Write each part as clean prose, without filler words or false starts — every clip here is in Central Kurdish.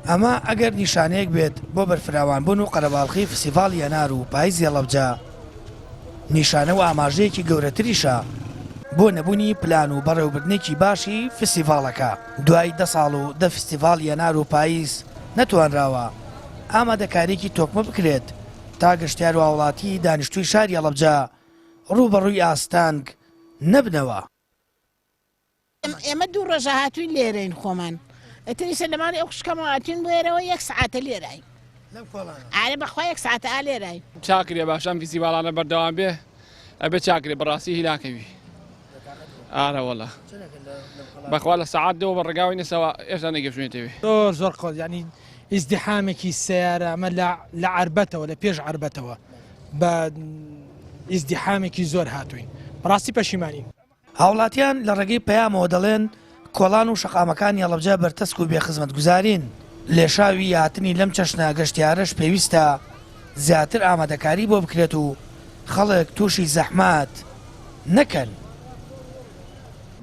ئەمە ئەگەر نیشانەیەک بێت بۆ بەرفراوانبوون و قەرەباڵخی فستیڤاڵی هەنار و پایزی هەڵەبجە، نیشانە و ئاماژەیەکی گەورەتریشە بۆ نەبوونی پلان و بەڕێوەبردنێکی باشی فستیڤاڵەکە. دوای دە ساڵ و دە فستیڤاڵی هەنار و پایز نەتوانراوە ئامادەکارییەکی تۆکمە بکرێت تا گەشتیار و هاوڵاتیی دانیشتووی شاری هەڵەبجە ڕووبەڕووی ئاستەنگ نەبنەوە. ئێمە دوو ڕۆژە هاتووین لێرەین خۆمان ئیتر ئیسە لە ماڵی ئەو خوشکەمەوە هاتوین بۆ ئێرەوە یەک سعاتە لێراین ئارێ بەخوا یەک سعاتە ئا لێراین. چاکرێ باشە ئەم فیستیڤاڵانە بەردەوام بێ ئەبێ چاکرێ بەڕاستی هیلاکەوی ئارە وەڵا بەخوا لە سەعات دەوە بە ڕێگاوی نەسەوە ئێستا نەگەشتوینەتەوێ. زۆر زۆر قۆز یعنی ئیزدیحامێکی سەیارە ئەمە لە لە عەربەتەوە لە پێش عەربەتەوە بە ئیزدیحامێکی زۆر هاتووین بەڕاستی پەشیمانین. هاوڵاتیان لە ڕێگەی پەیامەوە دەڵێن، کۆڵان و شەقامەکانی هەڵەبجە بەرتەسک و بێ خزمەتگوزارین، لێشاوی هاتنی لەم چەشنە گەشتیارەش پێویستە زیاتر ئامادەکاری بۆ بکرێت و خەڵک تووشی زەحمەت نەکەن.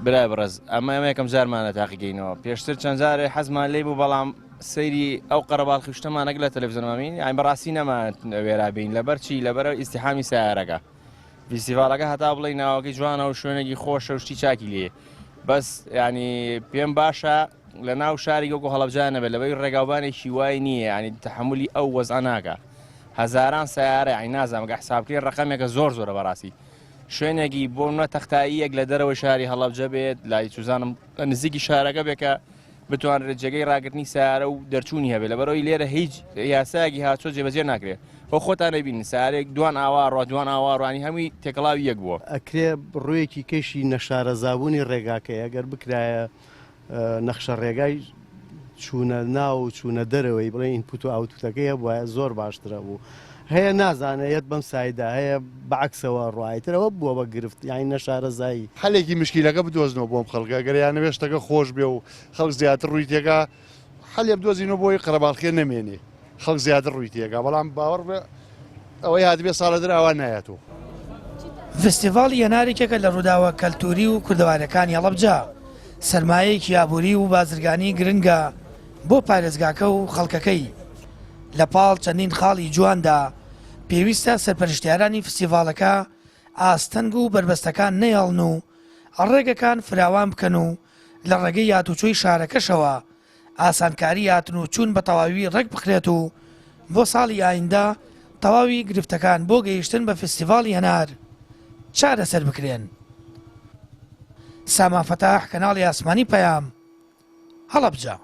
برای بەڕێز ئەمە ئێمە یەکەم جارمانە تاقیکەینەوە پێشتر چەند جارێ حەزمان لێی بوو بەڵام سەیری ئەو قەرەباڵخی شتەمان نەک لە تەلەفزیۆن مامین یانی بەڕاستی نەمان وێرا بین لەبەر چی لەبەر ئیزدیحامی سەیارەکە فیستیڤاڵەکە هەتا بڵێی ناوەکەی جوانە و شوێنێکی خۆشە و شتی چاکی لێ بەس ینی پێم باشە لە ناو شاری وەکو هەڵەبجە نەبێت لەبەری ڕێگاوبانێکی وای نییە ینی تەحملی ئەو وەزع ناکە هەزاران سیارە ینی نازانم گە حسابکەی ڕقەمێکە زۆر زۆرە بەڕاستی شوێنێکی بۆ منە تەختاییەک لە دەرەوەی شاری هەڵەبجە بێت لای چوزانم نزیکی شارەکە بێ کە بتوانرێت جێگەی ڕاگرتنی سیارە و دەرچوونی هەبێت لەبەرەوەی لێرە هیچ یاسایەکی هاچۆ جێبەجێ ناکرێت خۆ خۆتان نەبین سارێک دوان ئاوا ڕوا دوان ئاوا ڕوانی هەمووی تێکەڵاوی یەک بووە. ئەکرێ ڕوویەکی کەشی نەشارەزابوونی ڕێگاکەیە گەر بکرایە نەخشە ڕێگای چوونە ناو و چوونە دەرەوەی بڵێن input و output ەکەی هەبوایە زۆر باشتر ئەبوو هەیە نازانێ یەت بەم side ا هەیە بە عەکسەوە ئەڕوا ئیتر ئەوە بووە بە گرفت یانی نەشارەزایی. حەلێکی مشکیلەکە بدۆزنەوە بۆم خەڵکە گەر یانەوێ شتەکە خۆش بێ و خەڵک زیاتر ڕووی تێکا حەلێ بدۆزینەوە بۆی قەرەباڵخیە نەمێنێ خەڵک زیاتر ڕووی تێکا بەڵام باوەڕ بێ ئەوەی هاتبێ ساڵە در ئاوا نایەتەوە. فستیڤاڵی هەنار یەکێکە لە ڕووداوە کەلتووری و کوردەواریەکانی هەڵەبجە، سەرمایەیەکی ئابووری و بازرگانی گرنگە بۆ پارێزگاکە و خەڵکەکەی. لە پاڵ چەندین خاڵی جواندا، پێویستە سەرپەرشتیارانی فستیڤاڵەکە ئاستەنگ و بەربەستەکان نەهێڵن و ڕێگەکان فراوان بکەن و لە ڕێگەی هاتوچۆی شارەکەشەوە ئاسانکاری هاتن و چوون بە تەواوی ڕێک بخرێت و بۆ ساڵی ئایندە تەواوی گرفتەکان بۆ گەیشتن بە فستیڤاڵی هەنار چارەسەر بکرێن. سامان فەتاح، کەناڵی ئاسمانی پەیام، هەڵەبجە.